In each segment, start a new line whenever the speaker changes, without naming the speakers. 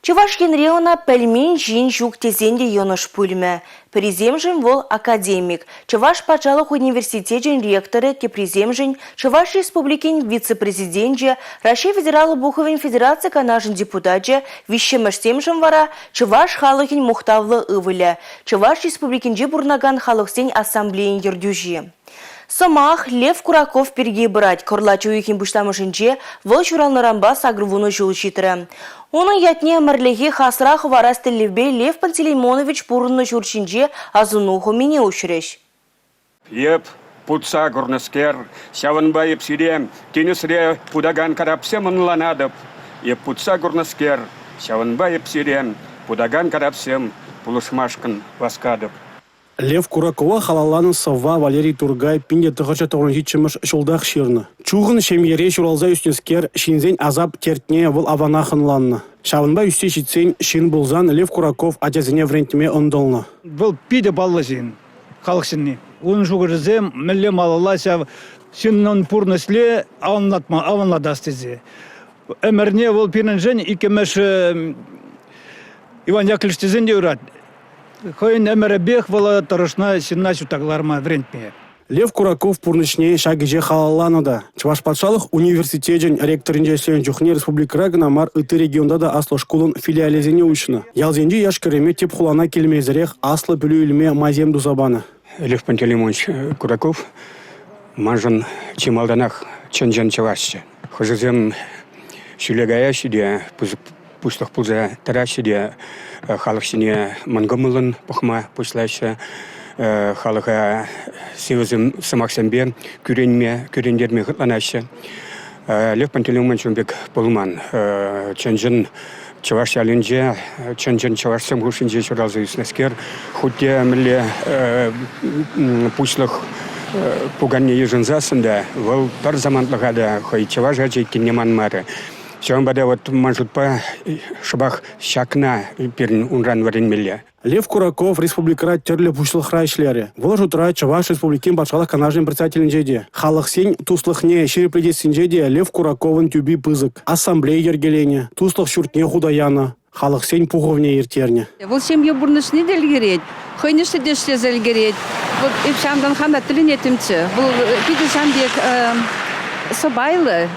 Чӑваш Енре ӑна пӗлмен ҫын ҫук тесен те йӑнӑш пулмӗ. Пӗрисемшӗн вӑл академик, Чӑваш патшалӑх университечӗн ректорӗ, теприсемшӗн Чӑваш Республикин вице-президенчӗ, Раҫҫей Федераллӑ Пухӑвӗн Федераци Канашӗн депутачӗ, виҫҫӗмӗшсемшӗн вара чӑваш халӑхӗн мухтавлӑ ывӑлӗ, Чӑваш Республикинче пурӑнакан халӑхсен ассамблейин ертӳҫи. Сӑмах Лев Кураков пирки пырать. Кӑрлач уйӑхӗн пуҫламӑшӗнче вӑл ҫуралнӑранпа 80 ҫул ҫитрӗ. Унӑн ятне ӗмӗрлӗхех асра хӑварас тӗллевпе Лев Пантелеймонович пурӑннӑ ҫурт ҫинче асӑну хӑмине уҫрӗҫ.
Эп путса курнӑскер, ҫавӑнпа эп сире тинӗсре путакан карапсем ӑнланатӑп. Эп путса курнӑскер, ҫавӑнпа эп сире путакан карапсем пулӑшмашкӑн васкатӑп.
Лев Куракова халалланӑ сӑвва Валерий Тургай 1997-мӗш ҫултах ҫырнӑ. Чухӑн ҫемьере ҫуралса ӳснӗскер ҫынсен асап-тертне вӑл аванах ӑнланнӑ. Ҫавӑнпа ӳссе ҫитсен ҫын пулсан Лев Кураков ачасене вӗрентме ӑнтӑлнӑ.
Вӑл питӗ паллӑ ҫын, халӑх ҫынни. Унӑн шухӑшӗсем мӗнле малалла ҫав ҫыннӑн пурнӑҫне аванлатма, аванлатас тесе. Ӗмӗрне вӑл пирӗншӗн иккӗмӗш Иван Яковлевич тесен те юрать. Хӑйӗн ӗмӗрӗпех вӑл тӑрӑшнӑ ҫынна ҫутта кӑларма вӗрентме.
Лев Кураков пурнӑҫне ҫак ӗҫе халалланӑ та. Чӑваш патшалӑх университечӗн ректорӗнче ӗҫленӗ чухне республикӑра кӑна мар, ытти регионта та аслӑ шкулӑн филиалӗсене уҫнӑ. Ялсенчи яш-кӗрӗме тӗп хулана килмесӗрех аслӑ пӗлӳ илме майсем туса панӑ.
Лев Пантелеймонович Кураков маншӑн чи малтанах чӑн-чӑн чӑвашчӗ. Хӑшӗсем ҫӳле каяҫҫӗ те пысӑк пуҫлӑх пулса тӑраҫҫӗ те халӑх ҫине мӑнкӑмӑллӑн пӑхма пуҫлаҫҫӗ. Халӑха сивӗ сӑмахсемпе кӳренме, кӳрентерме хӑтланаҫҫӗ. Лев Пантелеймонович ун пек пулман. Чӑн-чӑн чӑваш ялӗнче, чӑн-чӑн чӑвашсем хушшинче ҫуралса ӳснӗскер, хуть те мӗнле пуҫлӑх пуканне йышӑнсассӑн та вӑл пӗр самантлӑха та хӑй чӑваш ачи иккенне манмарӗ. Ҫавӑнпа та вот ман шутпа шӑпах ҫакна пирӗн унран вӗренмелле.
Лев Кураков республикӑра тӗрлӗ пуҫлӑхра ӗҫлерӗ. Вӑл шутра Чӑваш Республикин Патшалӑх Канашӗн председателӗнче те. Халӑхсен туслӑхне ҫирӗплетессинче те Лев Кураковӑн тӳпи пысӑк. Ассамблея йӗркеленӗ, туслӑх ҫуртне хута янӑ, халӑхсен пухӑвне ирттернӗ.
Вӑл ҫемье пурнӑҫне те ӗлкӗрет, хӑйӗн ӗҫне те ӗҫлесе ӗлкӗрет. Вӑл эп ҫавӑнтан хам та тӗлӗнеттӗмччӗ. Вӑл питӗ ҫавӑн пек сӑпайлӑ,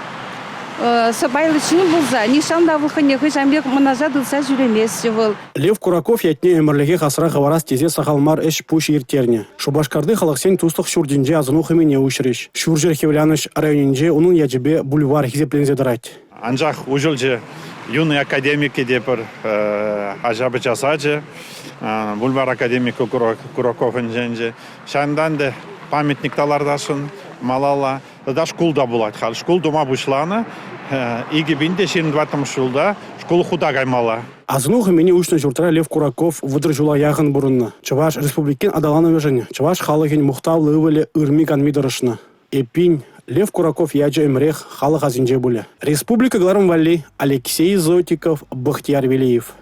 сӑпайлӑ ҫын пулса нихҫан та вӑл хӑйне хӑй ҫавӑн пек мӑнаҫа тытса ҫӳреместчӗ вӑл.
Лев Кураков ятне ӗмӗрлӗхех асра хӑварас тесе сахал мар ӗҫ-пуҫ ирттернӗ. Шупашкарти халӑхсен туслӑх ҫуртӗнче асӑну хӑмине уҫрӗҫ. Ҫурҫӗр Хӗвеланӑҫ районӗнче унӑн ячӗпе бульвар хисепленсе тӑрать.
Анчах уҫӑлчӗ юный академики те пӗр ача-пӑча сачӗ, бульвар академика Кураков ӗнчӗ. Ҫавӑнтан та памятник та лартасшӑн малалла. Тата шкул та пулать халь. Шкул тума пуҫланӑ. 2024 ҫулта шкул хута каймалла.
Асӑну хӑмине уҫнӑ ҫуртра Лев Кураков 30 ҫула яхӑн пурӑннӑ. Чӑваш Республикин аталанӑвӗшӗн чӑваш халӑхӗн мухтавлӑ ывӑлӗ ырми-канми тӑрӑшнӑ. Эппин, Лев Кураков ячӗ ӗмӗрех халӑх асӗнче пулӗ. Республика кӑларӑм валли Алексей Зотиков, Бахтияр Велиев.